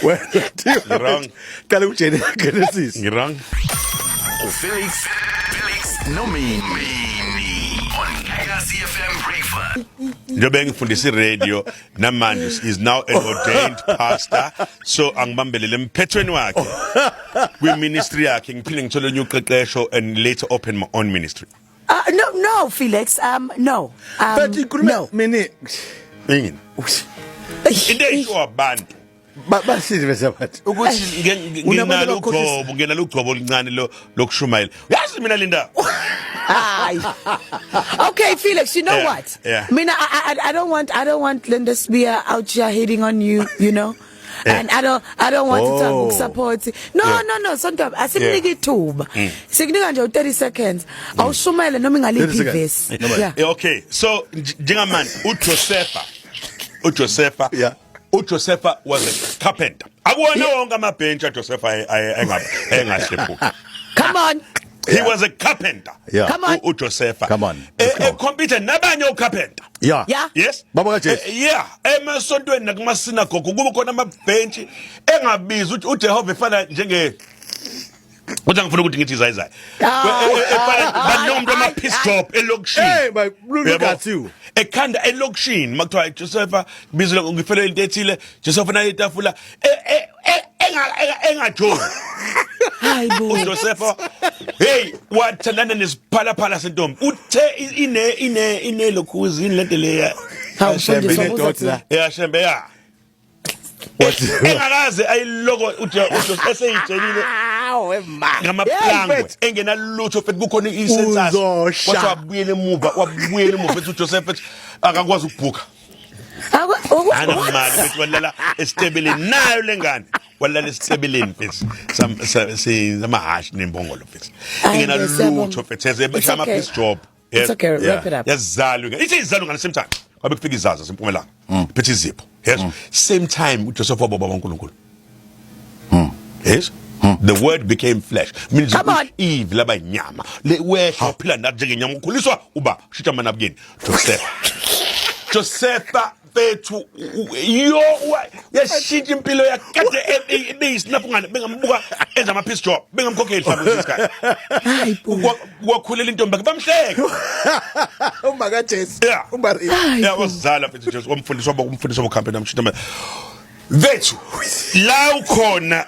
Wena Wrong. Qala uGenesis. Ngi-wrong. Felix Felix Nomini on Gagasi FM Breakfast. Njengoba ngifundisa i-radio namanje, is now an ordained pastor, so angibambelele emphethweni wakhe kwi-ministry yakhe, ngiphinde ngithole enye uqeqesho and later open my own ministry. No, Felix. No. But ikhuluma No. mina Ingini into eyisho abantu basile bese bathi ukuthi Unabantu nginalo abakhohlisa. ugcobo, nginalo ugcobo oluncane lo lokushumayela, uyazi mina, Linda. Aye. Okay, Felix, you know what? Yeah. I mean, I don't want Linda Spear out here hitting on you, you know. And I don't want to Oh. talk support. No, no, sometimes asimnike ithuba. Sikunika nje u30 seconds. Awushumele noma 30 ingaliphi seconds. ivesi. Noma- Yeah. Okay, so njengamanje uJosepha uJosepha was a carpenter. Akuwona wonke amabhentshi aJosepha engahlephuki. Come on. He was a carpenter. Come on. uJosepha Come on. Let's go. E-compete nabanye ocarpenter. Yes. Baba kaJesu. Yeah, emasontweni nakumasinagogo kube khona amabhentshi engabizi ukuthi uJehova efana njenge, kodwa ngifuna ukuthi ngithi izayizayi Ah. efana banomuntu ama-piece job elokishini. Hey, my look Uyabo? at you. Ekhanda elokishini, makuthiwa Josepha bizile, ngifele into ethile, Josepha nayo itafula engajoli. Hayibo. uJosepha, hey, wathandana nesiphalaphala sentombi, uthe ine lokhuzi, yini lento leya? Hawu, Shembe, mfundisi, ine wabuza dot thina. la. Ya Shembe, ya. What? Engakaze ayiloko uJoseph eseyitshelile ngamaplangwe Hey, engenalutho futhi kukhona i-census. Uzosha. Wathi wabuyela emuva, wabuyela emuva ethi uJoseph ethi akakwazi ukubhuka. Anamali futhi, walala esitebeleni nayo lengane, walala esitebeleni futhi samahashi nembongolo futhi, Hayi, engenalutho siyabonga. futhi eze It's ama okay. piece job. It's okay, wrap it up. Yazalwa ingane, ithi izalwa ngale same time kwabe kufika izazi zasempumelanga phethe izipho, yes. Same time uJoseph wababa uNkulunkulu, yes. The word became flesh means Come on. Eve laba inyama le wehla uphila nathi njengenyama, ukhuliswa uba shitsha manabukeni Joseph. Josepha bethu yo yashintsha impilo yakade ebeyisinaphungane, bengambuka enza ama piece job, bengamkhokheli mhlawumbe isikhathi. Hayibo. Wakhulela intombi yakhe, bamhleka. Uma kaJesu. UMaria. Yeah, wazala mfethu Jesu, wamfundisa, waba umfundisi wabocampaign, amshintsha vethu la ukhona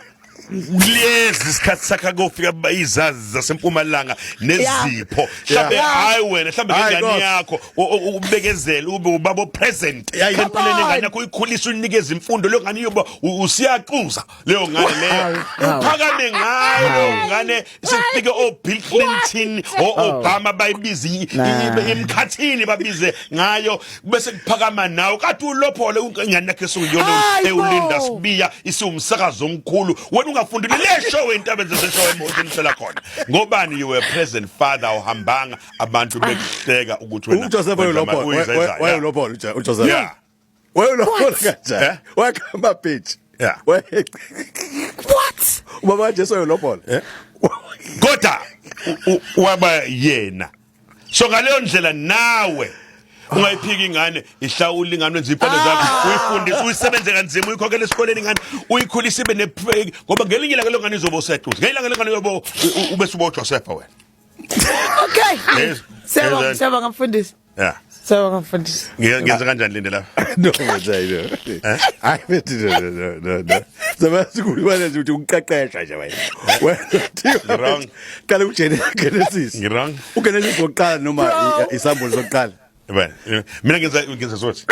kulezi isikhathi sakhe kofika izazi zasempumalanga nezipho mhlambe. Hayi wena, mhlambe Hayi, ngengane Nkosi. yakho ubekezele, ube ubaba present Yeah. empilweni Come on. engane yakho, uyikhulise, uyinikeze imfundo leyo ngane, iyoba usiyaxuza leyo ngane leyo. Hawu, hawu. Uphakame ngayo leyo ngane, sekufike o-Bill Clinton, o-Obama, bayibize Nah. emkhathini, babize ngayo, bese kuphakama nawe kade ulophole ingane yakho esukuyona Hayi bo. ewuLinda Sibiya, isiwumsakazo omkhulu, wena ungafundile le show entaba zeshow emotweni sela khona ngobani. You were present father, awuhambanga abantu bekuhleka ukuthi wena uJoseph wenza wayelophola. uyizayizayo. Wayelophola uJoseph. Wayelophola kanjani? Eh? Wakhamba pitch. What? Ubaba kaJesu wayelophola. Kodwa waba yena, so ngaleyo ndlela nawe ungayiphika ingane, ihlawula ingane, wenza iy'mpande zakho, uyifundise, uyisebenze kanzima, uyikhokhele esikoleni ingane, uyikhulise ibe ne, ngoba ngelinye ilanga leyo ngane izoba useduze, ngelinye ilanga leyo ngane iyoba ube suba uJosepha wena. Okay. Yes. Siyabonga, Yes. siyabonga mfundisi. Siyabonga mfundisi. Ngenza kanjani, Linde, lapha? No, no. Hayi bethi, no, no, no, no. Sabe sikhuluma nje ukuthi ukuqeqesha nje wena. Wena Wrong. Qala uGenesis. Ngi-wrong. UGenesis wokuqala noma Bro. isambulo sokuqala. Wena, mina ngenza sothi